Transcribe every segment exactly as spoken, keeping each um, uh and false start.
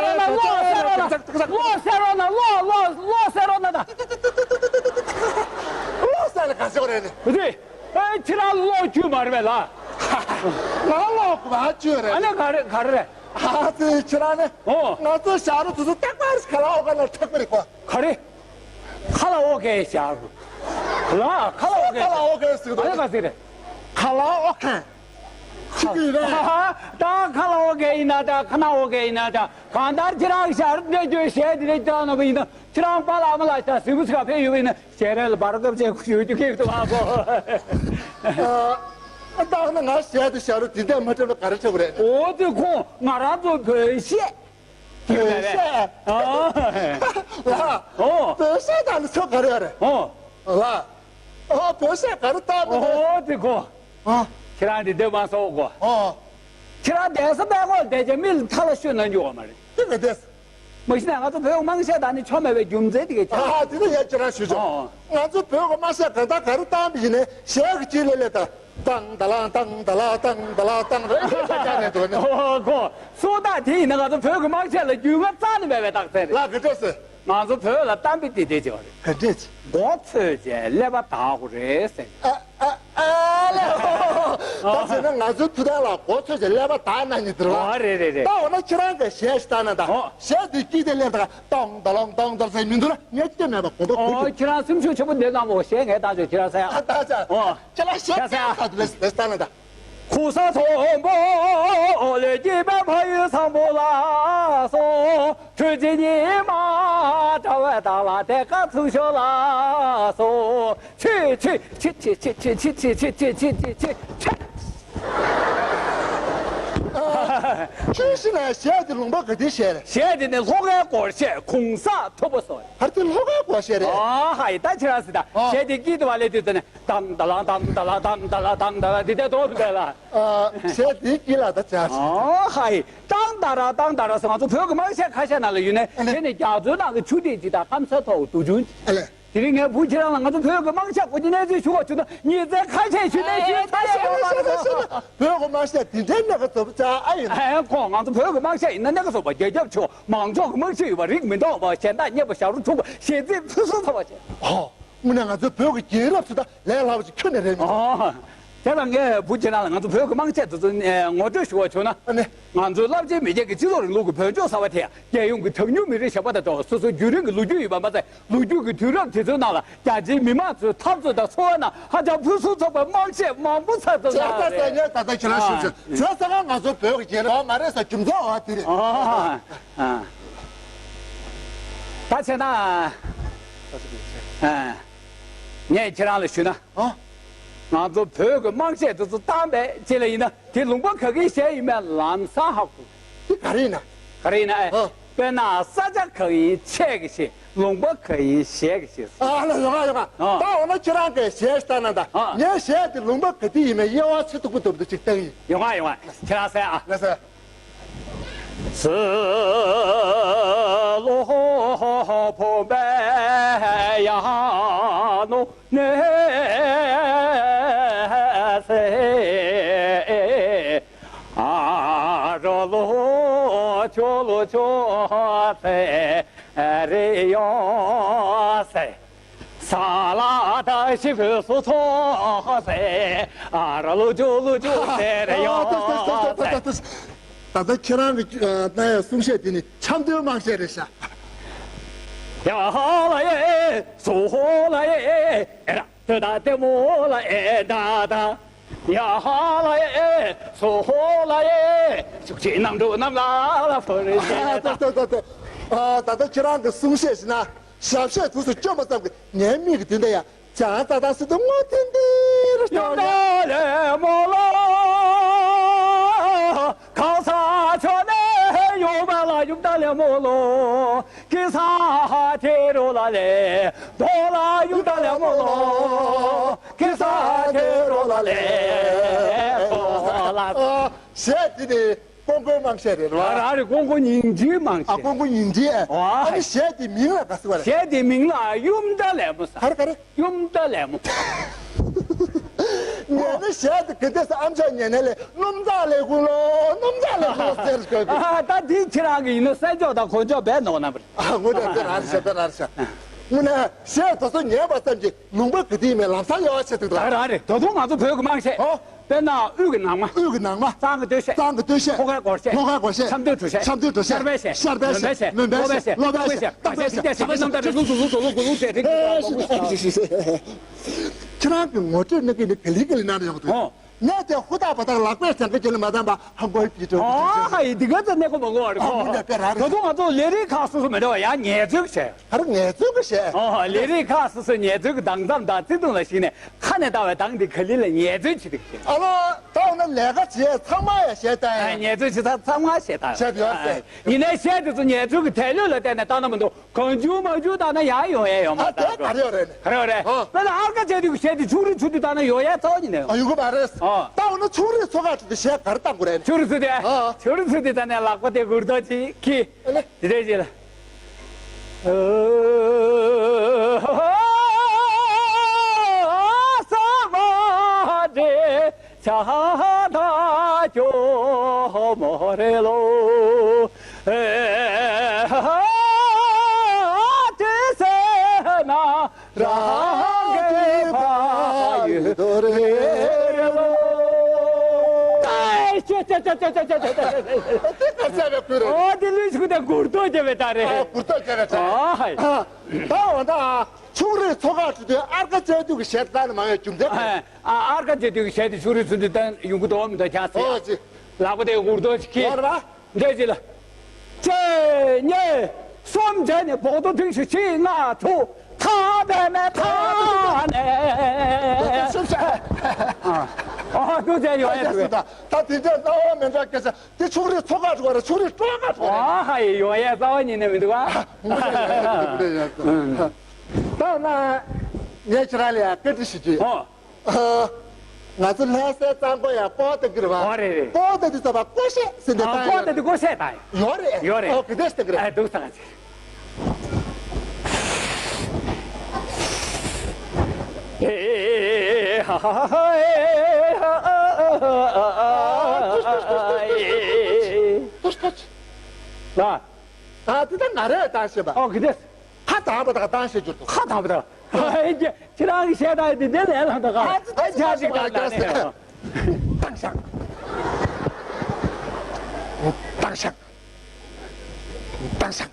ཟེར་རོགས་གནང་། ལོག་ཟེར་རོགས་གནང་། ལོག་ཟེར་རོགས་གནང་། ལོག་ལོག་ལོག་ཟེར་རོགས་གནང་ད། ལོག་ཟེར་ལ་ག་ཟེར་རེད། ཨ་ཙི། ཨེ་ཁྱེད་རང་ལོག་རྒྱུ་མ་རེད་པས་ལགས། ང་ལོག་མ་རྒྱུ་རེད། ཨ་ནི་ག་རེ་ག་རེ་རེད། ཨ་ཙི་ཁྱེད་རང་ནི། ཨོ། ང་ཚོ་ཞག་རོ་དུས་ཚོད་རྟག་པར་ཁ་ལག་འོག་ཁ་ལ་འཁྲབ་ཀྱི་རེད་གོ། ག་རེ། ཁ་ལག་འོག་ཁའི་ཞག་རོ། ལགས་ཁ་ལག་འོག་ཁའི། ཁ་ལག་འོག་ཁའི་ཟེར་གི་འདུག་ཨ་ནི་ག་ཟེར་རེད། ཁ་ལག་འོག་ཁ། ཅི་གི་རེད། ད་ཁ་ལག་འོག་ཁའི་ཡིན་ན་ད་ཁ་ནག་འོག་ཁའི་ཡིན་ན་ད་གང་ལྟར་ཁྱེད་རང་ཞག་རོ་འདྲ་རྒྱུ་ཞལ་འདི་རེད་ཀྱང་ན་བ་ཡིན་ན། ཁྱེད་རང་པཱ་ལགས་མ་ལགས་ད་གཟིགས་པོ་ཚོ་ག་ཕེབས་ཡོད་པ་ཡིན་ན་ཞལ་རས་ལ་འབར་སྐབས་བཅད་ཁུ་ཞུ་རྒྱུ་ཁེག་ཏུ་མ་གོ། ཨ་ད་ན་ང་ཞལ་དུ་ཞལ་རོ་དེ་འདྲ་མ་འཁྲབ་ན་ག་རེ་འཁྲབ་རེད། འོ་དེ་ཁོ་ང་རང་ཚོ་བོད་གཞས། བོད་གཞས། ཨ། ལ། ཨོ། བོད་གཞས་དང་ནི་ཚོ་ག་རེ་ཡོད་རེད། ཨོ། ལ། ཨོ་བོད་གཞས་ག་རེ་བཏང་མི་འདུག་ཨོ་དེ་ཁོ། ཨ། ཁྱེད་རང་འདི་འདོད་མ་སོང་གོ། ཨོ། ཁྱེད་རང་བསྡད་ས་སྨད་ངོ་བསྡད་ཀྱང་མི་ལ་ཐ་ལ་ཤོད་ན་འགྱུར་བ་མ་རེད། དེ་ག་འདྲས། མ་གཞི་ནས་ང་ཚོ་བོད་དམངས་གཞས་དང་ནི་ཆོ་མེད་པའི་རྒྱུ་མཚན་དེ་གས་ཆགས། ཨ་དེ་ནི་ཡ་ཁྱེད་རང་ཞུ་ཆོག་ཨོ། ང་ཚོ་བོད་དམངས་གཞས་གང་ལྟར་ག་རེ་བཏང་བ་ཡིན་ནའི་གཞས་ཀྱི་ཅི་ལེ་ལེ་དང་། ཏང་ཏ་ལང་ཏང་ཏ་ལ་ཏང་ཏ་ལ་ཏང་རེད་ཅག་ནས་འདུག་ནི། ཨོ་གོ། སུ་དག་དེ་ཡིན་ན་ང་ཚོ་བོད་ཀྱི་དམངས་གཞས་ལ་རྒྱུས་མངའ་རྩ་ནས་མེད་པའི་རྟགས་མཚན་རེད། ལ་ག་འདྲས་ཟེར། ང་ཚོ་བོད་ལ་གཏམ་དཔེ་དེ་འདྲས་བྱས་པ་རེད། ག་འདྲས་ཟེར། མགོ་ཚོས་བྱས་ཀླད་པ་དག་དགོས་རེད་ཟེར། ཨ་ཨ་ཨ་ལེ། ད་ཟེར་ན་ང་ཚོའི་ཐུབ་ཐང་ལ་མགོ་ཚོས་བྱས་ཀླད་པ་དག་ན་ནི་འདིར་བ། ཨོ་རེད་རེད་རེད། ད་འོ་ན་ཁྱེད་རང་གི་གཞས་ཤིག་བཏང་ན་ད། ཨོ། གཞས་འདི་སྐྱིད་དེ་ལེན་ད་ཏོང་ཏ་ལོང་ཏོང་ཏ་ཟེར་མི་འདུག་ན་ངས་ཅི་མེད་པ་གོམ་པ་ཨོ་ཁུར་ཁྱེད་རང་སེམས་ཤུགས་ཆེན་པོ་འདོད་ན་མོ་གཞས་ངས་བཏང་ཆོག་ཁྱེད་རང་ས་ཡ། ཨ་ད་ཆ། ཨོ། ཁྱེད་རང་གཞས་ཆ་ས་ད་དུ་ལེ་ལེ་བཏང་ན་ད། གོ་ས་མཐོན་པོ་ལས་སྐྱིད་པའི་ཕ་ཡུལ་བཟང་པོ་ལ་སོ། དྲོད་ཅིག་ཉི་མ་དྲ་བའི་བདག་ལ་དེ་ཀ་ཚུགས་ཤོག་ལ་སོ། ཆི་ཆི། ཆུ་བཞི་ན་གཞས་དེ་ལུང་པ་ག་དུས་གཞས་རེད། གཞས་དེ་ནི་ལྷོ་ཁའི་སྒོར་གཞས་གུང་གསེང་མཐོན་པོ་སོགས་རེད། ཧར་དེ་ལྷོ་ཁའི་སྒོར་གཞས་རེད། ཨ་ཧ་ཡི་ད་ཁྱེད་རང་ཟེར་ད། ཨ། གཞས་དེ་སྐྱིད་དུ་བ་ལས་དུས་ཙམ་ནས་དང་ད་ལ་དང་ད་ལ་དང་ད་ལ་དང་ད་ལ་འདི་ལྟར་དོ་དུ་བས་ལ། ཨ། གཞས་དེ་སྐྱིད་ལ་ད་ཅག་ཨ་ཧ་ཡི་ཏང་ད་ར་ཏང་ད་ར་སོང་། ང་ཚོ་བོད་ཀྱི་དམངས་གཞས་ཁ་ཤས་ནང་ལ་ཡོད་ནས། ཨ་ནི། དེ་ནི་རྒྱ་མཚོའི་ནང་གི་ཆུ་ཐིགས་ཅིག་དང་སྐམ་སར་ཐོག་རྡོ་ཆུང་ཅིག་ཨ་ལས། དེ་རིང་ངའི་བུ་ཁྱེད་རང་ལ་ང་ཚོ་བོད་ཀྱི་དམངས་ཆབ་ཀྱི་གནས་ཚུལ་ཞུ་བ་བྱུང་ན་ཉིན་མཚན་ཁ་ཤས་ཞུས་ནས་ཞུས་ཚར་ཞེས་པ་མ་རེད་དོ། བོད་ཀྱི་དམངས་ཆབ་དེ་འདྲའི་གནས་ཀ་ཚོ་བྱ་ཨ་ཡིན། ཨ་ཁོང་ང་ཚོ་བོད་ཀྱི་དམངས་ཆབ་ཡིན་ན་གནས་ཀ་ཚོ་བ་རྒྱལ་ཁྱབ་ཆེ་བ་མང་ཚོགས་ཀྱི་རྨང་གཞི་ཡོད་པ་རིགས་མི་འདྲ་བ་གཞན་དག་རྙེད་པ་ཞབས་བྲོ་འཁྲུག་པ་གཞས་ཚིག་ཕུན་སུམ་ཚོགས་པ་བྱས། ཧོ། དངོས་གནས་ང་ཚོའི་བོད་ཀྱི་རྒྱལ་རབས་ཚོ་དང་ལས་སླ་བ་ཞིག་ཁྱོན་ནས་རེད་མི་འདུག་ཨ། དེ་ལ་ངས་བུ་ཁྱེད་རང་ལ་ང་ཚོ་བོད་ཀྱི་དམངས་ཆབ་དེ་ཚོ་ངོ་སྤྲོད་ཞུ་བ་བྱུང་ན། ཨ་ནི། ང་ཚོའི་རླབས་ཆེན་མེས་རྒྱལ་གྱི་སྤྱི་ཚོགས་རིང་ལུགས་ཀྱི་བོད་ལྗོངས་གསར་པ་དེ་ཡང་རྒྱལ་ཡོངས་ཀྱི་གྲངས་ཉུང་མི་རིགས་ཞབས་པ་དང་འདྲ་བ་སོ་སོའི་བརྒྱུད་རིམ་གྱི་ལོ་རྒྱུས་ཡིན་པ་མ་ཟད། ལོ་རྒྱུས་ཀྱི་དུས་རབས་དེ་ཚོའི་ནང་ལ་རྒྱ་ཆེའི་མི་མང་ཚོའི་འཐབ་རྩོད་དང་འཚོ་བའི་ནང་ཧ་ཅང་ཕུན་སུམ་ཚོགས་པའི་དམངས་གཞས་མང་པོ་ཚར་ཚར་ཆགས་ཚར་ཚར་ངས་ད་ལྟ་ཁྱེད་རང་ཞུ་ཞུ་བྱས་ཙང་ང་ཚོ་བོད་ཀྱི་རྒྱལ་རབས་མ་རེད་ས་རྒྱུ་མཚན་འོ་དེ་རེད། ཨ། ད་བྱས་ན། ཨ། ངས་ཁྱེད་རང་ལ་ཞུས་ན། ཨ། ང་ཚོ་བོད་ཀྱི་དམངས་གཞས་དེ་ཚོ་བཏང་པའི་རྗེས་ལ་ཡིན་ན་དེ་ལུང་པ་ག་གི་གཞས་ཡིན་མིན་ལམ་སང་ཧ་གོ། དེ་ག་རེ་ཡིན་ན། ག་རེ་ཡིན་ན་ཨེ། ཨ། དཔེར་ན་ས་ཆ་ག་གི་ཡིན་ཆས་ཀྱི་གཞས་ལུང་པ་ག་ཡིན་གཞས་ཀྱི་གཞས། ཨ་ལ་ཡོང་ང་ཡོང་ང་། ཨ། ད་འོ་ན་ཁྱེད་རང་གི་གཞས་ཤིག་བཏང་ན་ད། ཨ། ངའི་གཞས་དེ་ལུང་པ་ག་དེ་ཡིན་མིན་དབྱེ་བ་ཕྱེ་ཐུབ་ཀྱི་འདུག་འདུག་ཅིག་བཏང་ཡིན། ཡོང་ང་ཡོང་ང་ཁྱེད་རང་གསན་ཨ། ལ་སོ། སི་ལོ་ཕོ་བའི་ཡ་ནོ་ནེ་སེ་ཨ་རོ་ལོ་ཆོ་ལོ་ཆོ་སེ་རེ་ཡོ་སེ། ས་ལ་ད་ཤི་བོ་སོ་ཚོ་སེ་ཨ་ར་ལུ་ཇུ་ལུ་ཇུ་སེ་རེ་ཡོ་སེ། ད་ལྟ་ཁྱེད་རང་གི་གནང་ཡ་གསུང་བཤད་དེ་ནི་འཆམ་མཐུན་དམངས་གཞས་རེད་ཤག་ཡ་ཧ་ལ་ཡེ་སོ་ཧོ་ལ་ཡེ་ཨེ་ར་ཏེ་ད་ཏེ་མོ་ལ་ཨེ་ད་ད། ཡ་ཧ་ལ་ཡེ་སོ་ཧོ་ལ་ཡེ་ཤུག་ཅིག་གནམ་གྲུ་གནམ་ལ་ལ་ཕོ་རེ་ཤེ་ད། ད་ད་ད་ད་ད་ད་ད་ཁྱེད་རང་གི་གསུང་བཤད་ཞིག་ན། ཞབས་ཕྱི་དུས་སུ་བཅོམ་པ་ཙམ་གྱིས་ངའི་མིག་གི་མདུན་དུ་ཡ་བྱང་རྩ་དང་སྲིད་དུ་སྔོ་ཐིང་ཐིང་རུ་ཡུམ་ཤར་ཡ། ད་ལེ་མོ་ལོ། གང་ས་ཆོ་ནས་ཡོང་བ་ལ་ཡུམ་ད་ལེ་མོ་ལོ། གི་ས་ཧ་ཐེ་རོ་ལ་ལེ་དོ་ལ་ཡུམ་ད་ལེ་མོ་ལོ། གི་ས་ཧ་ཐེ་རོ་ལ་ལེ་དོ་ལ། ཨ། གཞས་འདི་ནི་ཀོང་ཀོའི་དམངས་གཞས་རེད་བ། ཨ་ར་རེ་ཀོང་ཀོ་ཉིང་ཁྲིའི་དམངས་གཞས། ཨ། ཀོང་ཀོ་ཉིང་ཁྲི་ཨེ། ཨ་ནི་གཞས་འདི་མིང་ལ་ག་ཟེར་བ་རེད། གཞས་འདི་མིང་ལ་ཡུམ་ད་ལེ་མོ་ཟེར། ག་རེ་ག་རེ། ཡུམ་ད་ལེ་མོ། ཉན་ན་གཞས་འདི་ག་འདྲ་ཟེར། ཨམ་ཅོག་ཉན་ན་ལེ་སྣུམ་ཛ་ལེ་ཀུ་ལོ་སྣུམ་ཛ་ལེ་ཀུ་ལོ་ཟེར་ཞོག་གི། ཨ། ད་འདི་ཁྱེད་རང་གི་ཡིན་ན་སེམས་ཕྱོགས་དང་གོ་ཕྱོགས་བས་ནོར་ན་པ་རེད། ཨ། ངོ་ནས་དཔེ་རང་རེད་ཤག་དཔེ་རང་རེད་ཤག་དངོས་གནས་གཞས་དེ་ཚོ་ཉན་པ་ཙམ་གྱིས་ལུང་པ་ག་དུས་མེད་ལམ་སང་ཡོད་བྱེད་ཐུབ་ད་རང་རེད། ད་དུང་ང་ཚོ་བོད་ཀྱི་དམངས་གཞས། ཨོ། དཔེར་ན་དབུས་ཀྱི་ནང་མ། དབུས་ཀྱི་ནང་མ། གཙང་གི་སྟོད་གཞས། གཙང་གི་སྟོད་གཞས། ལྷོ་ཁའི་སྒོར་གཞས། ལྷོ་ཁའི་སྒོར་གཞས། འཆམ་མཐུན་གྲུ་གཞས། འཆམ་མཐུན་གྲུ་གཞས། ཤར་པའི་གཞས། ཤར་པའི་གཞས། ཤར་པའི་གཞས། ལྷོ་པའི་གཞས། སྟག་པའི་གཞས། སྟག་པའི་གཞས། ཁྱེད་རང་གི་ངོ་སྤྲོད་གནང་གི་ནི་ག་ལེ་ག་ལེ་གནང་ཡོང་གི་འདུག་ཨོ། ངས་དེ་ཧུར་ཐག་པ་ཐག་ལག་པས་བྱང་གི་ཅི་ལ་མ་བཏང་པ་ཧ་གོ་ཡི་ཀྲོ་ཀྲོ་ཀྲོ་ཀྲོ། ཨ་ཧ་ཡི་འདི་ག་ཚོད་གནས་སྐོར་མ་གོ་བ་རེད། ཨ་ཁོ་མུ་ནས་དཔེ་ར་རེད། ད་དུང་ང་ཚོ་ལས་རིགས་ཁག་སོ་སོ་མི་འདྲ་བ་ཡང་ངལ་རྩོལ་གྱི་བྱས། ཨ་ར་ངལ་རྩོལ་གྱི་བྱས། ཨ་ཧ། ལས་རིགས་ཁག་སོ་སོའི་ངལ་རྩོལ་གྱི་གདངས་རྩོམ་དང་བརྩེ་དུང་ལ་གཞིགས་ནས་ཁ་ནས་བཏང་བའི་གདངས་འདི་ག་ལེ་ལ་ངལ་རྩོལ་བྱེད་འདུག་ཅེས། ཨ་ལོ། ད་འོ་ན་ལས་ཀ་བྱེད་ཚང་མ་ཡང་བཤད་ད་ཡ། ངལ་རྩོལ་བྱེད་ཚང་མ་བཤད་ད་ཡ། བཤད་ཡོད་ཟེར། ཡིན་ནའི་གཞས་དེ་ཚོ་ངལ་རྩོལ་གྱི་ཐལ་ལུགས་ལ་བརྟེན་ནས་བཏང་ན་མི་འདུག་གང་བྱུང་མང་བྱུང་བཏང་ན་ཡང་ཡོང་ཡ་ཡོད་མ་རེད། ཨ་དེ་ག་རེ་ཡོད་རེད། ག་རེ་ཡོད་རེད། ཨ། དཔེར་ན་ཨར་ཀ་བྱས་དུས་ཀྱི་གཞས་དེ་ཆུང་རིགས་ཚོ་དུས་བཏང་ན་ཡོང་ཡ་རྩ་བ་ཉིད་ནས་ཡོད། ཨ་ཡོང་གི་མ་རེད། ཨ། ད་འོ་ན་ཆུང་རིགས་ཚོ་ག་ཚོད་དུ་གཞས་ག་རེ་བཏང་དགོས་རེད། ཆུང་རིགས་ཚོ་དེ། ཨ། ཆུང་རིགས་ཚོ་དེ་བཏང་ན་ལག་པ་དེ་འུར་རྡོ་ཅིག་གིས། ཨ་ལེ། དེ་འདྲས་ཅིག་ལ། ཨ། ས་མ་དྲེ། ཆ་ད་ཅོ་མོ་རེ་ལོ། ཨེ་ཧ་དེ་སེ་ན་རང་གི་ཕ་ཡུལ་དོ་རེ་ལོ། ཨེ་ཅེ་ཅེ། དེ་ག་ས་རེ་ཁུ་རེ། ཨོ་དེ་ལུས་ཤུ་དེ་གུར་ཏོ་ཅེ་བེ་ད་རེ། ཨ་གུར་ཏོ་ཅེ་བེ་ད། ཨ་ཧའི། ད་འོ་ད་ཆུང་རིགས་ཚོ་ཁག་ཁྲིད་དུས་ཨར་ཀ་བྱས་དུས་ཀྱི་གཞས་ལ་ནི་མ་ཡོད་རྒྱུ་མཚན་ག་རེ། ཨ། ཨར་ཀ་བྱེད་དུས་ཀྱི་གཞས་དེ་ཆུང་རིགས་ཚོ་འདི་ལྟར་ཡོང་གི་འདུག་མི་འདུག་ཁྱེད་ཚོས། ཨོ་ཅི། ལག་པ་དེ་འུར་རྡོ་ཅིག་གིས། ཨོ་རེད་པ། འདྲ་ཅིག་ལ། གཅིག་གཉིས་གསུམ་བྱས་ནས་བོག་ཏོ་ཐིག་ཤུ་གཅིག་ལྔ་དྲུག་ཐང་། པད་མའི་མཐའ་ནས། ཨ། ཨ། ཐུགས་རྗེ་ཆེ། ཡོང་ཡ་འདུག་གས། ད་དེ་འདྲ་རྣ་བ་མི་འདྲ་སྐད་ཆ་དེ་ཕྱུགས་རིགས་མཚོ་ཁ་འགྲོ་བ་རེད། ཕྱུགས་རིགས་སྤྲོ་ཁ་འགྲོ་བ་རེད། ཨ་ཧ་ཡེ། ཡོང་ཡ་རྩ་བ་ཉིད་ནས་མི་འདུག་ག། ད་ན་ངས་ཁྱེད་རང་ལ་ཡ་བཀའ་འདྲི་ཞུ་རྒྱུ། ཨོ། ང་ཚོ་ལྷ་སའི་གཙང་པོ་ཡ་སྤོ་བོ་ལྟ་གི་རེད་བ། ཨོ་རེད་རེད། སྤོ་བོ་ལྟ་དུས་ཙམ་པ་ཀོ་ཤས་ཟེར་འདི་ཨ། བཏང་སྤོ་བོ་ཡོད་ལྟ་རེད། དུས་ཀོ་ཤས་བཏང་ཡོད། ཡོད་རེད། ཡོད་རེད། ཨོ་གི་དེ་ལྟ་གི་རེད། ཨ། འདུག་ས་ག་ཚིག་ཨེ་ཧ་ཧ་ཧ་ཧ། ཨེ་ཧ་ཨ་ཨ་ཨ་ཨ། ཏོག་ཏོག་ལ། ཨ་དེ་ད་ང་རེད་བཏང་ཤེས་པ། ཨོ་གི་དེ། ཁ་དང་པོ་དང་བཏང་ཤེས་རྒྱུ་དང་། ཁ་དང་པོ་དང་། ཨེ་ཁྱེད་རང་གི་བཤད་སྟངས་དེ་འདྲ་ལས་སླ་འདུག་ག། ཨ་ཙི་ཙི་ཙི་ཙི་ཙི། བཏང་ཤག་བཏང་ཤག་བཏང་ཤག་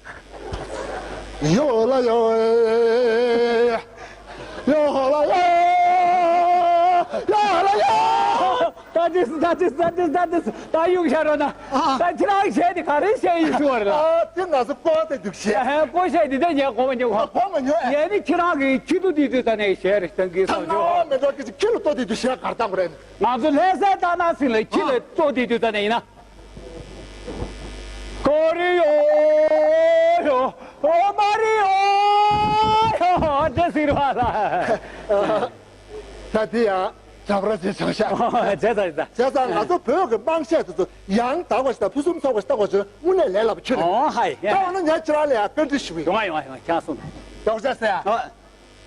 ཡོ་ལ་ཡོ་ཨེ། ཡོ་ཧོ་ལ་ཡོ། ཡོ་ཧོ་ལ་ཡོ། ད་དེ་སུ། ད་དེ་སུ། ད་དེ་སུ། ད་དེ་སུ། ད་གཡུག་བཞག་རོགས་གནང་། ཨ། ད་ཁྱེད་རང་གཞས་དེ་ག་རེ་བཤད་ཡིན་ཞུ་བ་རེད་ལ། ཨ། དེ་ང་ཚོ་ཀོ་དེ་འདུག་བཤད། ཨ། ཀོ་བཤད་དེ་ད་ངས་གོ་མ་མྱོང་། ཨ། གོ་མ་མྱོང་། ངས་ནི་ཁྱེད་རང་གི་ཁྱི་ཏོ་དེ་དུས་ད་ནས་གཞས་རེ་གཏང་གི་ད་སོང་ཞུ་བ། ང་མེད་འགྲོ་གི་ཁྱི་ལ་ཏོ་དེ་དུས་གཞས་གར་གཏང་དགོས་རེད། ང་ཚོ་ལྷ་སའི་ལྟ་ན་སྲིད་ལ་ཁྱི་ལ་ཨ། ཏོ་དེ་དུས་ད་ནས་ཡིན་ན། ཀོ་རི་ཡོ་ཡོ། ཨོ་མ་རི་ཡོ་ཡོ། དེ་ཟེར་བ་ལ། ད་དེ་ཡང་འདྲ་པོ་རེད་ཟེར་བྱུང་ཤག། བྱས་ཙང་། བྱས་ཙང་། ང་ཚོ་བོད་ཀྱི་དམངས་གཞས་དེ་ཚོ་ཡང་དག་པ་ཞིག་དང་ཕུན་སུམ་ཚོགས་པ་ཞིག་བཏང་དགོས་ཟེར་ན་དངོས་གནས་ལས་སླ་པོ་ཁྱོད་རེད། ཨོ་ཧའི། ད་འོ་ན་ངས་ཁྱེད་རང་ལ་ཡང་བཀའ་འདྲི་ཞུ་གི་ཡོད། ཡོང་ང་ཡོང་ང་ཡོང་ང་། ཁྱེད་རང་གསུངས། ཡོང་ཤག་ཟེར་ཡ། ཨ།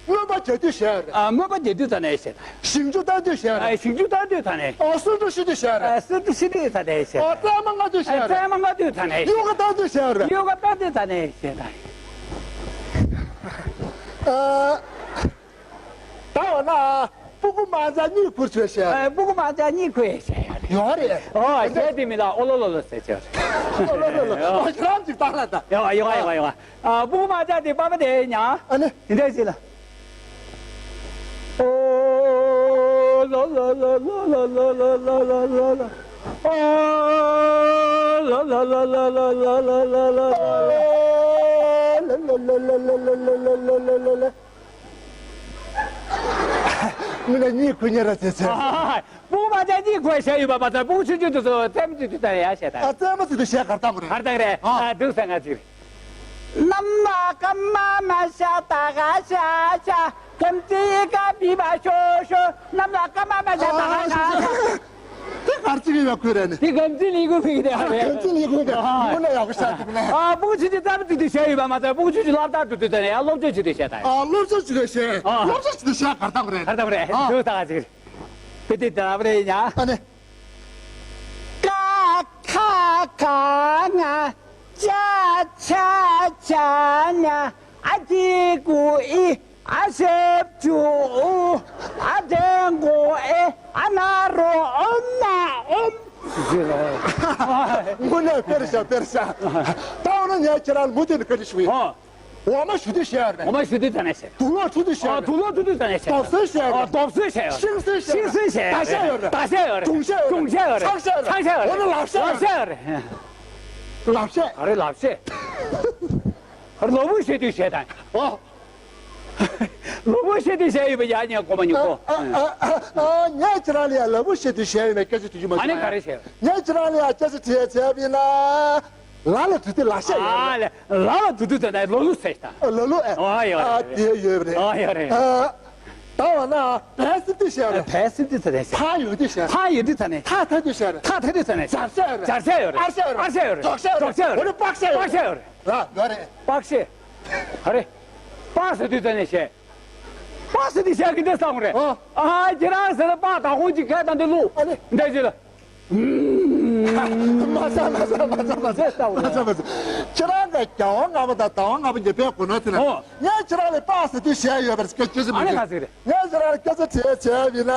རྔོན་པ་རྒྱག་དུས་བཤད་ཡོད་རེད། ཨ། རྔོན་པ་རྒྱག་དུས་ད་ནས་བཤད་ད། ཞིང་ཆུ་བཏང་དུས་བཤད་ཡོད་རེད། ཨ། ཞིང་ཆུ་བཏང་དུས་ད་ནས། ཨ། སོ་འཁྲུ་བཤུ་དུས་བཤད་ཡོད་རེད། ཨ། སོ་འཁྲུ་བཤུ་དུས་ད་ནས་བཤད་ད། ཨ། རྩེད་མོ་རྔ་དུས་བཤད་ཡོད་རེད། རྩེད་མོ་རྔ་དུས་ད་ནས། གཡུ་ཁ་བཏང་དུས་བཤད་ཡོད་རེད། གཡུ་ཁ་བཏང་དུས་ད་ནས་བཤད་ད། ཨ། ད་འོ་ན་སྤུ་གུ་མ་འཇག་གཉིད་ཁུག་བྱས་བཤད་ཡོད་རེད། ཨ། སྤུ་གུ་མ་འཇག་གཉིད་ཁུག་བཤད་ཡོད་རེད། ཡོད་རེད། ཨོ། གཞས་དེ་མིང་ལ་ཨོ་ལོ་ལོ་ལོ་ཟེར་བྱས་ཡོད་རེད། ཨོ་ལོ་ལོ་ལོ། ཨོ། ཁྱེད་རང་ཅིག་བཏང་ལ་ད། ཡོང་ང་ཡོང་ང་ཡོང་ང་ཡོང་ང་། ཨ། སྤུ་གུ་མ་འཇག་དེ་པ་ཕ་དེ་ཉ། ཨ་ནི། དེ་འདྲ་ཞིག་ལ། ཨོ་ལོ་ལོ་ལོ་ལོ་ལོ། ཨོ་ལོ་ལོ་ལོ་ལོ་ལོ། མི་ལ་གཉིད་ཁུག་ཉེ་ར་ཟེར་ཟེར། སྤུ་གུ་མ་འཇག་གཉིད་ཁུག་བཤད་ཡོད་པ་མ་ཚད། སྤུ་གུ་ཆུང་ཆུང་དེ་ཚོ་རྩེད་མོ་རྩེ་དུས་ད་ཡ་བཤད་ད། ཨ། རྩེད་མོ་རྩེ་དུས་གཞས་གར་བཏང་དགོས་རེད། གར་བཏང་རེད། ཨ། ཨ། འདུག་ས་ང་ཚིག་རེད། གནམ་ལ་སྐར་མ་མ་ཤར་ད་ག་ཤར་ཤར། གམ་ཙི་ཀ་བི་བ་ཤོ་ཤོ། གནམ་ལ་སྐར་མ་མ་ཤར་ད་ག་ཤར་ཤར། དེ་གར་ཅིག་ཡོད་པ་ཁོས་རེད་ནི། དེ་གམ་ཙི་ལི་གུ་ཕིག་དེ་ཨ་རེད། གམ་ཙི་ལི་གུ་དེ། ཨ། དངོས་གནས་ཡག་པོ་ཤར་འདུག་ནས། ཨ། སྤུ་གུ་ཆུང་ཆུང་རྩེད་མོ་རྩེ་དུས་གཞས་ཡོད་པ་མ་ཚད། སྤུ་གུ་ཆུང་ཆུང་སློབ་གྲྭ་འགྲོ་དུས་ད་ནས་ཡང་སློབ་ཆོས་བྱེད་དུས་གཞས་ད། ཨ། སློབ་ཆོས་བྱེད་དུས་གཞས། ཨ། སློབ་ཆོས་བྱེད་དུས་གཞས་གར་བཏང་དགོས་རེད། གར་བཏང་དགོས་རེད། ཨ། འདུག་ད་ག་ཅིག་རེད། དེ་དེ་ད་རེད་ཡ། ཨ་ནི། ཀ་ཁ་ག་ང་ཅ་ཆ་ཆ་ཉ། ཨ་ཏི་གུ་ཨི། ཨ་ཞབས་ཀྱུ་ཨུ། ཨ་དེ་གུ་ཨེ། ཨ་ན་རོ་ཨོམ་ན་ཨོམ། དངོས་གནས་དཔེར་བཞག་དཔེར་བཞག། ད་འོ་ན་ངས་ཁྱེད་རང་ལ་མུ་མཐུད་ནས་བཀའ་འདྲི་ཞུ་གི་ཡིན། ཨོ། འོ་མ་བཞོ་དུས་བཤད་ཡོད་རེད། འོ་མ་བཞོ་དུས་ད་ནས་བཤད། དུག་ལོག་འཁྲུ་དུས་བཤད་ཡོད་རེད། ཨོ། དུག་ལོག་འཁྲུ་དུས་ད་ནས་བཤད། རྡོབ་གསོལ་བཤད་ཡོད་རེད། ཨོ། རྡོབ་གསོལ་བཤད་ཡོད་རེད། ཤིང་གསོལ་བཤད་ཡོད་རེད། ཤིང་གསོལ་བཤད་ཡོད་རེད། ད་བཤད་ཡོད་རེད། བཤད་ཡོད་རེད། ལག་བཤད་ཡོད་རེད། ལག་བཤད་ཡོད་རེད། ལག་བཤད་ཡོད་རེད། ལག་བཤད་ཡོད་རེད། ལག་བཤད། ཨ་རེ་ལག་བཤད། ཨ་རེ་ལག་པ་བཤད་དུས་བཤད་ད། ཨོ། ལག་པ་བཤད་དུས་བཤད་ཡོད་པ་ཡ། ངས་གོ་མ་མྱོང་གོ། ཨ་ཨ་ཨ་ཨ། ངས་ཁྱེད་རང་ལ་ཡ་ལག་པ་བཤད་དུས་བཤད་ཡོད་པའི་སྐད་ཆ་དྲིས་རྒྱུ་མ་བྱུང་། ཨ་ནི་ག་རེ་བཤད། ངས་ཁྱེད་རང་ལ་ཡ་སྐད་ཆ་དྲིས་བྱས་པ་ཡིན་ན། ལ་ལ་དུ་དུ་ལ་ཤ་ཡོད་རེད། ཨ་ལ་ལ་ལ་དུ་དུ་དེ་ནས་ལོ་ལུ་ཟེར་ད། ཨ། ལོ་ལུ་ཨེ། ཨ་ཡོད་རེད། ཨ་དེ་ཡོད་རེད། ཨ་ཡོད་རེད། ཨ། ད་འོ་ན་བལ་སྲིད་དུ་བཤད་རེད། བལ་སྲིད་དུ་ཚ་ནས་བཤད། ཕ་ཡོད་དུ་བཤད། ཕ་ཡོད་དུ་ཚ་ནས། ཐ་ཐ་དུ་བཤད་རེད། ཐ་ཐ་དུ་ཚ་ནས། སྦྱར་བཤད་རེད། སྦྱར་བཤད་ཡོད་རེད། ཨར་བཤད་ཡོད་རེད། ཨར་བཤད་ཡོད་རེད། འབྲོག་བཤད་ཡོད་རེད། འབྲོག་བཤད་ཡོད་རེད། འོ་ན་པག་བཤད་ཡོད་རེད། པག་བཤད་ཡོད་རེད། ཨ་ཡོད་རེད། པག་བཤད། ཨ་རེ། པག་ཟེར་དུས་ཚ་ནས་བཤད། པ་ཟེར་དེ་བཤད་གི་འདི་བསམ་རེད། ཨོ། ཨ་ཁྱེད་རང་ཟེར་ན་པ་དང་ཁོང་གཅིག་ཁ་དང་འདི་ལུག་ཨ་ནི། འདི་ཟེར་ལ། མ་ཟ་མ་ཟ་མ་ཟ་མ་ཟ། འདི་ལྟ་བུ་མ་ཟ་མ་ཟ། ཁྱེད་རང་ག་རྒྱལ་བ་ལྔ་པ་དང་ཟླ་བ་ལྔ་པ་ཉེ་བའི་གོ་ནོར་ཟེར་ན། ཨོ། ངས་ཁྱེད་རང་ལ་པ་ཟེར་དུས་བཤད་ཡོད་པར་སྐད་ཆ་ཟེར་མ་ཨ་ནི་ཟེར། ག་ཟེར་རེད། ངས་ཁྱེད་རང་ལ་སྐད་ཆ་དྲིས་བྱས་པ་ཡིན་ན།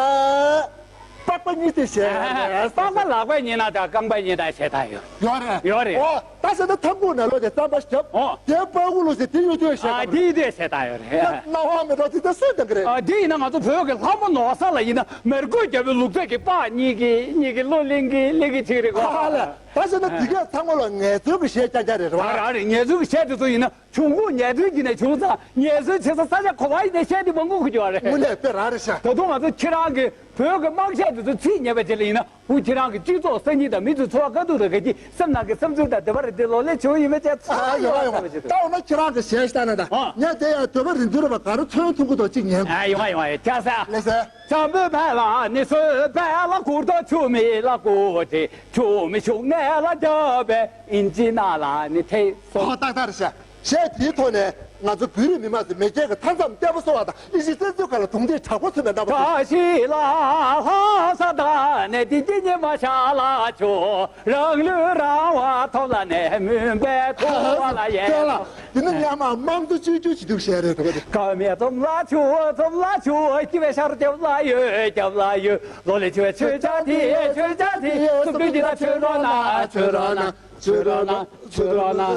པགས་པ་གཉིས་དེ་བཤད་ཡོད་རེད། པགས་པ་ལག་པ་གཉིས་ན་དང་རྐང་པ་གཉིས་དང་བཤད་ད་ཡོད། ཡོད་རེད། ཡོད་རེད། ཨོ། ད་བྱས་ན་ཐང་ཁུག་ནང་ལོགས་དེ་རྩམ་པ་བཞག་ཨོ། དེ་པ་ཨུ་ལུ་ཟེར་དེ་ཡོད་དུས་བཤད་ཨ་ད་དེ་ཡོད་དུས་བཤད་ད་ཡོད་རེད། སྣང་བ་མི་འགྲོ་དེ་ད་སུས་བཏང་གི་རེད། ཨ་དེ་ཡིན་ན་ང་ཚོ་བོད་ཀྱི་ལྷ་མོ་ནོར་བཟང་ལ་ཡིན་ན་མར་ཁུ་རྒྱལ་པོའི་ལུག་རྫས་ཀྱི་པགས་གཉིས་ཀྱི་གཉིས་ཀྱི་བློ་གླིང་གི་གླིང་གི་ཅིག་རེད་གོ་ཨ་ལ། ད་བྱས་ན་འདི་གས་ཚང་མ་ལ་ངལ་རྩོལ་གྱི་གཞས་རྐྱང་རྐྱང་རེད་རེད་བ། རང་རེད། ངལ་རྩོལ་གྱི་གཞས་དེ་ཚོ་ཡིན་ན་བྱུང་ཁུངས་ཉེ་དོན་གྱི་ནས་བྱུང་ཙང་ངལ་རྩོལ་བྱེད་ས་ས་ཆ་ག་པར་ཡིན་ནའི་གཞས་དེ་མང་པོ་གོ་རྒྱུ་རེད། དངོས་གནས་དཔེ་རང་རེད་ཤག་ད་དུང་ང་ཚོ་ཁྱེད་རང་གི་བོད་ཀྱི་དམངས་གཞས་དེ་ཚོ་ཚིག་ཉན་པ་བྱས་ལ་ཡིན་ན་བུ་ཁྱེད་རང་གི་སྤྱི་ཚོགས་སང་ཉིན་དང་མི་ཚོའི་འཚོ་བ་དཀའ་སྡུག་རེ་ག་གི་སེམས་ནང་གི་བསམ་ཚུལ་དང་བདེ་བ་རེ་དེ་ལོ་ལེགས་བྱུང་ཡིན་པ་བྱས་ཚོ་ཡོད་ཡོད་ཡོད། ད་འོ་ན་ཁྱེད་རང་གི་གཞས་ཤ་ན་ད་ཨ། ངས་དེ་ཡང་འདོད་པ་རིན་འཛིན་རེད་པ་ག་རེ་ཚོན་ཐུང་གི་དོ་གཅིག་ཉན། ཨ་ཡོང་ཨ་ཡོང་ཨ་ཡོང་ཁྱ་ས། ལེ་ས། འཇམ་པོའི་བལ་ལ་ནི་སོས་བལ་ལ་ཁུར་དོ་ཆུ་མིག་ལ་ཁུར་ཏེ་ཆུ་མིག་ཆུ་ངན་ལ་རྒྱབ་པའི་ཨིན་ཇི་ནང་ལ་ནི་ཐེ་སོ། ཨོ་ཏག་ཏག་རེད་ཤག་གཞས་དེའི་ཐོག་ནས་ང་ཚོ་བོད་རིགས་མི་དམངས་ཚོས་མེས་རྒྱལ་གྱི་མཐའ་མཚམས་བརྟན་པོ་བཟོ་བ་དང་ཨི་ཤི་བཙན་འཛུལ་ཁ་ལ་རྡུང་རྡེག་དྲག་པོ་ཐོན་པའི་རྣམ་པ་ཐོན། ཁ་ཤི་ལ་ལྷ་ས་ད་ནས་དེ་སྐྱིད་ཉི་མ་ཤར་ལ་ཆོག་རང་ལུས་རང་དབང་ཐོབ་ལ་ནས་མུན་པའི་ཐུག་པ་ལ་ཡལ། ལྟོས་ལ། འདི་ནི་སྔ་མ་དམངས་གཙོ་བཅོས་བསྒྱུར་བྱེད་དུས་བཤད་རེད་དོ། ཀ་མེད་འཛོམས་ལ་ཆུ་འཛོམས་ལ་ཆུ་སྐྱིད་པའི་ཤར་རྒྱབ་ལ་ཡོད་རྒྱབ་ལ་ཡོད་ལོ་ལེ་ཆུ་ཆུ་ཆ་དེ་ཆུ་ཆ་དེ་སུ་བུ་འདི་ལ་ཆུ་རོ་ན་ཆུ་རོ་ན་ཆུ་རོ་ན་ཆུ་རོ་ན་ཆུ་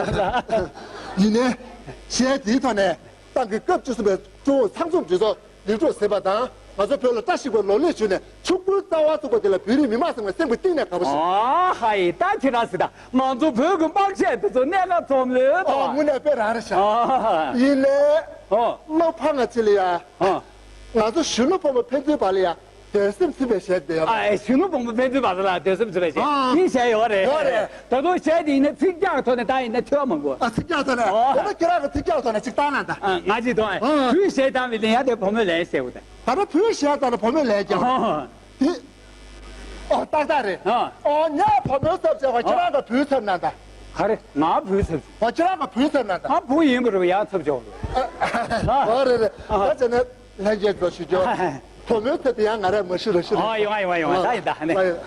རོ་ན། ཡིན་ནའི་གཞས་དེའི་ཐོག་ནས་ཏང་གི་སྐབས་བཅུ་གསུམ་པའི་ཀྲུང་ཨུ་ཚང་འཛོམས་གྲོས་ཚོགས་ལེགས་གྲུབ་ཟིན་པ་དང་ང་ཚོ་བོད་ལ་བཀྲ་ཤིས་པའི་ལོ་ལེགས་བྱུང་ནས་ཕྱུག་པོའི་རྩ་བ་བཙུགས་པ་དེ་ལ་བོད་རིགས་མི་དམངས་ཚང་མ་སེམས་ཀྱི་གཏིང་ནས་དགའ་པོ་ཞིག་ཨ་ཧ་ཡི་ད་ཁྱེད་རང་ཟེར་ད་ང་ཚོ་བོད་ཀྱི་དམངས་གཞས་དེ་ཚོ་གནད་འགག་འཛོམས་ལོས་ཨོ་དང་དངོས་གནས་དཔེ་རང་རེད་ཤག་ཨ་ཡིན་ནའི་ཨོ་བློ་ཕངས་ང་ཚོ་ལ་ཡ་ཨོ་ང་ཚོ་གཞོན་ནུ་ཕོ་མོ་ཕན་ཚུན་བར་ལ་ཡ་འདོད་སེམས་ཚིམ་པའི་གཞས་དེ་ཡོད་ཨ་ཨེ་གཞོན་ནུ་ཕོ་མོ་ཕན་ཚུན་བར་ལ་འདོད་སེམས་ཚིམ་པའི་གཞས་ཨ་ཡིན་གཞས་ཡོད་རེད་ཡོད་རེད། ད་དུང་གཞས་དེ་ཡིན་ན་ཚིག་རྒྱག་ཐོག་ནས་ད་ཡིན་ན་ཐོས་མང་པོ། ཨ་ཚིག་རྒྱག་ཐོག་ནས། ཨོ། འོ་ན་ཁྱེད་རང་གི་ཚིག་རྒྱག་ཐོག་ནས་ཅིག་བཏང་ན་ད། ཨ་ང་ཅིག་ཐོག་ཨ། བུའི་གཞས་བཏང་བའི་ལན་ཡ་དེ་བུ་མོའི་ལན་བཤད་དགོས་ད། ད་ལྟ་བུའི་གཞས་བཏང་ན་བུ་མོའི་ལན་རྒྱག་ཨོ། དེ། ཨོ་ཏག་ཏག་རེད། ཨ། ཨོ་ངས་བུ་མོའི་ཚབ་བྱས་པ་ཁྱེད་རང་གི་བུའི་ཚབ་ན་ད། ག་རེ་ང་བུའི་ཚབ། ཨོ་ཁྱེད་རང་གི་བུའི་ཚབ་ན་ད། ང་བུ་ཡིན་པ་རེད་པ་ཡང་ཚབ་བྱས་པ་རེད། ཨོ་རེད་རེད། ད་བྱས་ན། ལྷན་རྒྱས་ཚོ་ཞུ་རྒྱུ། ཐོག་མའི་ཚེ་དེ་ཡང་ང་རས་མ་ཞུ་ར་ཞུ་ར། ཨ་ཡོང་ཨ་ཡོང་ཨ་ཡོང་ཨ་ད་ཡིན་ད་ནི། ཨ་ཡོང་།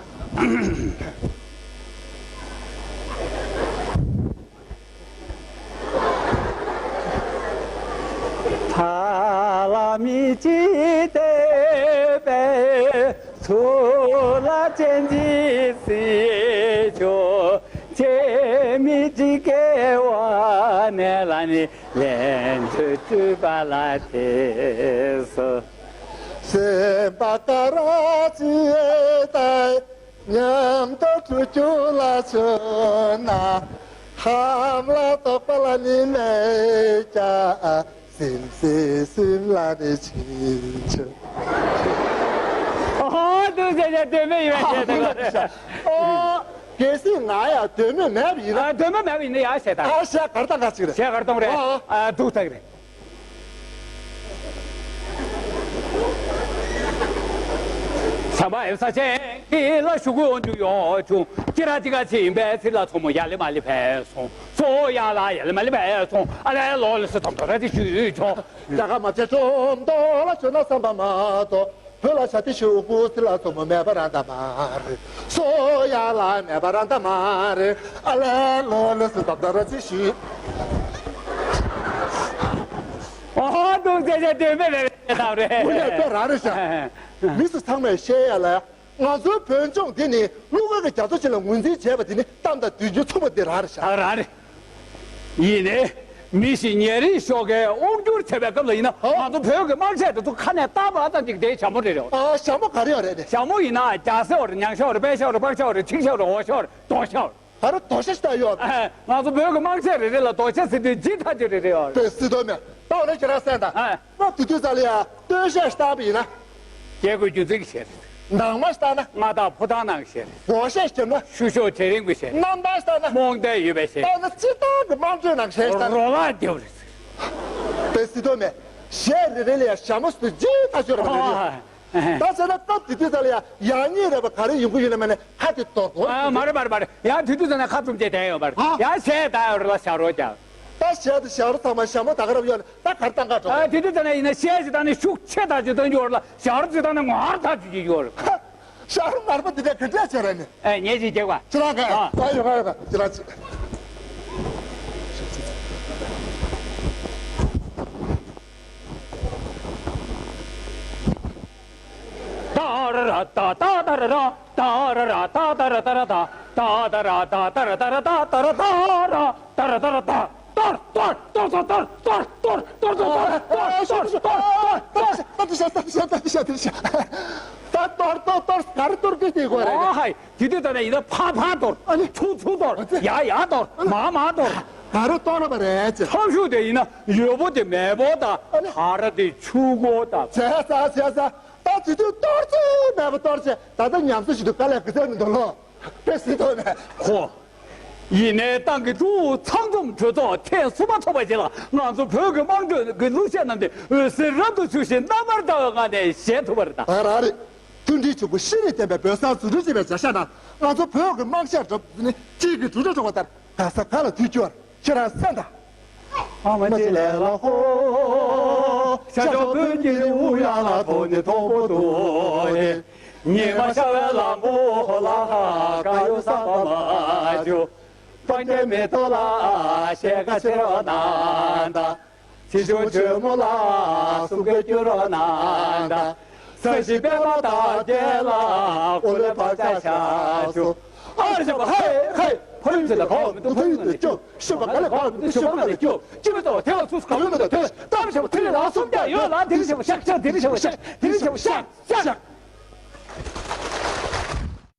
ཐ་ལ་མི་ཅི་ཏེ་པེ། ཚུར་ལ་ཅན་ཅི་སི་ཆོ། ཅེ་མི་ཅི་ཀེ་བ་ནེ་ལ་ནི། ལན་དུ་སྤྲུལ་པ་ལ་དེ་སོ། སེམས་པ་ཀ་ར་ཅི་ཏའི་ཉམས་དོ་ཁྲུ་ཅུ་ལ་ཆོ་ན། ཧམ་ལ་དོག་པ་ལ་ནི་མེད་ཀྱ། སིམ་སི་སིམ་ལ་ནི་ཆི་ཆུ། ཨོ་དུ་ཟེར་ནས་དོན་མེད་ཡོད་ཅེས་དང་། ཨོ། གལ་སྲིད་ང་ཡང་དོན་མེད་མེད་པ་ཡིན་ན། ཨ་དོན་མེད་མེད་པ་ཡིན་ན་ཡང་བཤད་དང་། ཨ་བཤད་གར་བཏང་ག་ཅིག་རེད། བཤད་གར་གཏོང་རེད། ཨ་ཨ་འདུག་ཐག་རེད། བྱམས་པ་ཨེ་ས་ཆེན་གྱི་ལ་ཞུ་གུ་འོང་རྒྱུ་ཡོད་བྱུང་ཁྱེད་རང་ཅི་ག་ཕྱིན་པའི་ཚིག་ལ་ཚོ་མོ་ཡ་ལི་མ་ལི་ཕེ་སོང་སོ་ཡ་ལ་ཡ་ལི་མ་ལི་ཕེ་སོང་ཨ་ལེ་ལོ་ལི་སི་དོམ་དོ་ར་ཅི་ཞུས་ཆོག་ད་ག་མ་བྱེད་ཅོམ་དོ་ལ་བྱོན་ན་བསམ་པ་མ་གཏོགས། བོད་ལ་བྱ་དེ་ཤུ་གུ་སི་ལ་ཚོ་མོ་མེད་པ་ར་འདའ་མ་རེད། སོ་ཡ་ལ་མེད་པ་ར་འདའ་མ་རེད། ཨ་ལེ་ལོ་ལེ་སི་དབ་ད་ར་ཅི་ཤི། ཨོ་འདུག་ཅེས་ཅེས་དོན་མེད་མེད་པའི་དང་རེད། དངོས་གནས་དཔེ་རང་རེད་ཤག་མི་སུ་ཚང་མས་བཤད་ཡ་ལ་ང་ཚོའི་བོད་ལྗོངས་འདི་ནི་གླུ་གར་གྱི་རྒྱ་མཚོ་ཅིག་ལ་ངོས་འཛིན་བྱས་པ་འདི་ནི་གཏམ་དང་བདུན་ཅུ་མཚུངས་པ་འདི་རང་རེད་ཤག་ཨ་རང་རེད། ཡིན་ནའི། མི་ཞིག་ཉེ་རིང་ཤོག་ཁའི་དབང་སྒྱུར་བྱེད་པའི་སྐབས་ལ་ཡིན་ན་ཧོ། ང་ཚོ་བོད་ཀྱི་དམངས་གཞས་དེ་ཚོ་ཁ་ནས་བཏང་བ་ཙམ་ཅིག་དེའི་ཞྭ་མོ་རེ་རེ་བ། ཨ་ཞྭ་མོ་ག་རེ་ཡོད་རེད་དེ། ཞྭ་མོ་ཡིན་ན་རྒྱ་སེ་བ་རེད། ཉང་ཤ་བ་རེད། པད་ཤ་བ་རེད། པག་ཤ་བ་རེད། ཁྲིག་ཤ་བ་རེད། འོ་ཤ་བ་རེད། རྡོ་ཤ་བ་རེད། ད་རུང་རྡོ་ཤ་ཞིག་ད་ཡོད། ཨ་ང་ཚོ་བོད་ཀྱི་དམངས་གཞས་རེ་རེ་ལ་རྡོ་ཤ་ཟེར་དུས་ཇི་ལྟ་ཅི་རེ་རེ་ཡོད་རེད། དཔེ་སྲིད་དོ་མེད། ད་འོ་ན་ཁྱེད་རང་གསན་དང་། ཨ། སྐབས་དེ་དུས་ཙམ་ལ་ཡ་སྟོད་གཞས་བཏང་བ་ཡིན་ན། རྒྱལ་སྒོའི་རྒྱུ་མཚན་གྱི་གཞས་རེད། ནང་མ་བཏང་ན། མངའ་བདག་ཕོ་བྲང་ནང་གི་གཞས་རེད། འོག་གཞས་བརྒྱབ་ན། ཤུ་ཤོ་གྲལ་རིམ་གྱི་གཞས་རེད། རྣམ་ཐར་བཏང་ན། རྨོངས་དད་ཡོད་པའི་གཞས། བཏང་ན་སྤྱིར་བཏང་གི་དམངས་ཁྲོད་ནང་གི་གཞས་བཏང་ན། རོ་ལངས་རྒྱབ་རེད། དཔེ་སྲིད་དོ་མེད། གཞས་རེ་རེ་ལ་ཡ་ཞྭ་མོ་ཟེར་དུས་ཇི་ལྟ་ཅི་ཡོད་རེད་པ་རེད། ཨ། ད་བྱས་ན་སྐབས་དེ་དུས་ཙམ་ལ་ཡ་ཡག་ཉེས་རེད་པ་ག་རེ་ཡོང་གི་ཡོད་ན་མ་ནས་ཁ་དེ་དོར་དོར། ཨ་མ་རེད་མ་རེད་མ་རེད། ཡང་དུས་དུས་ཙམ་ནས་ཁ་བཙུམ་བྱས་བསྡད་ཡོད་པ་རེད། ཨ། ཡང་གཞས་བཏང་ཡོད་རེད་ལ་ཞྭ་རོ་རྒྱབ། ད་གཞས་དེ་ཞྭ་རོ་ཚང་མ་ཞྭ་མོ་ད་ག་རབ་ཡོད་ནས་ད་གར་བཏང་ག་འགྲོ། ཨ་དེ་དུས་ཙམ་ནས་ཡིན་ན་གཞས་ཅིག་བཏང་ནས་ཤུགས་ཆེ་ཐག་ཆོད་གཏོང་རྒྱུ་ཡོད་རེད་ལ་ཞྭ་རོ་ཅིག་བཏང་ནས་ངར་ཐག་ཆོད་ཀྱི་ཡོད་རེད། ཞྭ་རོ་ངར་པ་འདི་འདྲ་ག་འདྲ་བྱས་རེད་ནི། ཨེ་ངས་ཅིག་རྒྱག་པ། ཁྱེད་རང་ག་ཨ། ཨ་ཡོད་ཨ་ཡོད་ཁྱེད་རང་ཅིག་ཏཱ་ར་ར་ཏཱ་ཏཱ་ཏཱ་ར་ར། ཏཱ་ར་ར་ཏཱ་ཏཱ་ར་ཏཱ་ར་ཏཱ། ཏཱ་ཏཱ་ར་ཏཱ་ཏཱ་ར་ཏཱ་ར་ཏཱ་ར་ཏཱ་ར་ཏཱ་ར་ཏཱ། ཏར་ཏར་ཏར་ཏར་ཏར་ཏར་ཏར་ཏར་ཏར་ཏར་ཏར་ཏར་ཏར་ཏར། ད་གཏོར་གཏོར་གཏོར་ག་རེ་གཏོར་གི་དེ་གོ་རེད། ཨ་ཧའི། དེ་དུས་ད་ནས་ཡིན་ན་ཕར་ཕར་གཏོར། ཨ་ནི། ཚུར་ཚུར་གཏོར། ཨ་ཙི། ཡར་ཡར་གཏོར། ཨ་ཙི། མར་མར་གཏོར། ག་རེ་གཏོར་བ་རེད་ཅེ། ཐབས་ཤུགས་དེ་ཡིན་ན་ཡོད་པོ་དེ་མེད་པོ་དང་། ཨ་ནི། ཧ་ར་དེ་ཆུ་མགོ་དང་། བྱས་ས་བྱས་ས། ད་དེ་དུས་གཏོར་ཚུལ་མེད་པ་གཏོར་ཅེ། ད་ལྟ་ཉམས་གསོ་ཞིག་ཏུ་དཀའ་ལས་གི་ཚད་མི་འདུག་ལོ། དཔེ་སྲིད་ཐོག་ནས། ཧོ། ཡིན་ནའི་ཏང་གི་ཀྲུའུ་ཚང་འཛོམས་གྲོས་ཚོགས་ཐེངས་གསུམ་པ་ཚོགས་པ་ཞིག་ལ་ང་ཚོ་བོད་ཀྱི་དམངས་ཁྲོད་ཀྱི་གླུ་གཞས་རྣམས་དེ་འོད་ཟེར་རབ་ཏུ་ཆུ་བཞིན་རྣམ་པར་དག་པའི་ངང་ནས་གཞས་ཐུབ་པ་རེད་ད། ཨ་ར་རེད། མཐུན་སྒྲིལ་ཆེན་པོ་ཤེས་རིག་ལྡན་པའི་བོད་གསར་འཛུགས་སྐྲུན་བྱེད་པའི་བྱ་གཞག་ནང་ང་ཚོ་བོད་ཀྱི་དམངས་གཞས་འགྲོ་ནི་དཀྱིལ་གྱི་གྲུབ་འབྲས་འགྲོ་བ་ལྟར་ག་ས་ག་ལ་དུས་འཁྱོལ་བར་ཁྱེད་རང་གསན་དང་། ཨ་མ་ཅི་ལེ་ལ་ཧོ། ཤ་ཤོག་བོད་ཀྱི་རི་བོ་ཡར་ལ་མཐོ་ནི་མཐོན་པོ་འདུག་ནི། ཉི་མ་ཤར་བའི་ལམ་བུ་ལ་ཧ་ག་ཡོད་ས་པ་མ་བྱུང་། སྤང་རྒྱན་མེ་ཏོག་ལ་ཞལ་ཁ་ཕྱེ་རོགས་གནང་དང་། ཚེ་ཆུང་ཇོ་མོ་ལ་གསུང་སྐད་སྐྱོན་རོགས་གནང་དང་། ས་གཞི་པདྨ་དར་རྒྱས་ལ་འོ་ལོའི་བག་ཆགས་ཤར་བྱུང་། ཨ་རེ་ཞབས་པ་ཧེ་ཧེ། ཕ་ཡུལ་ཚེ་ལ་གོ་མི་འདུག་ཕ་ཡུལ་ནས་སྐྱོབ། ཤོད་པ་ག་ལས་གོ་མི་འདུག་ཤོད་པ་ག་ལས་སྐྱོབ། ཅི་མི་ཚོགས་དེ་ལ་ཚུགས་ག་མི་འདུག་དེ་ལ་གཏམ་ཞབས་པ་ཐིག་ལེ་ལ་སུམ་བརྒྱ་ཡོད་ལ་དེ་རིང་ཞབས་པ་ཤག་ཤག་དེ་རིང་ཞབས་པ་ཤག་དེ་རིང་ཞབས་པ་ཤག་ཤག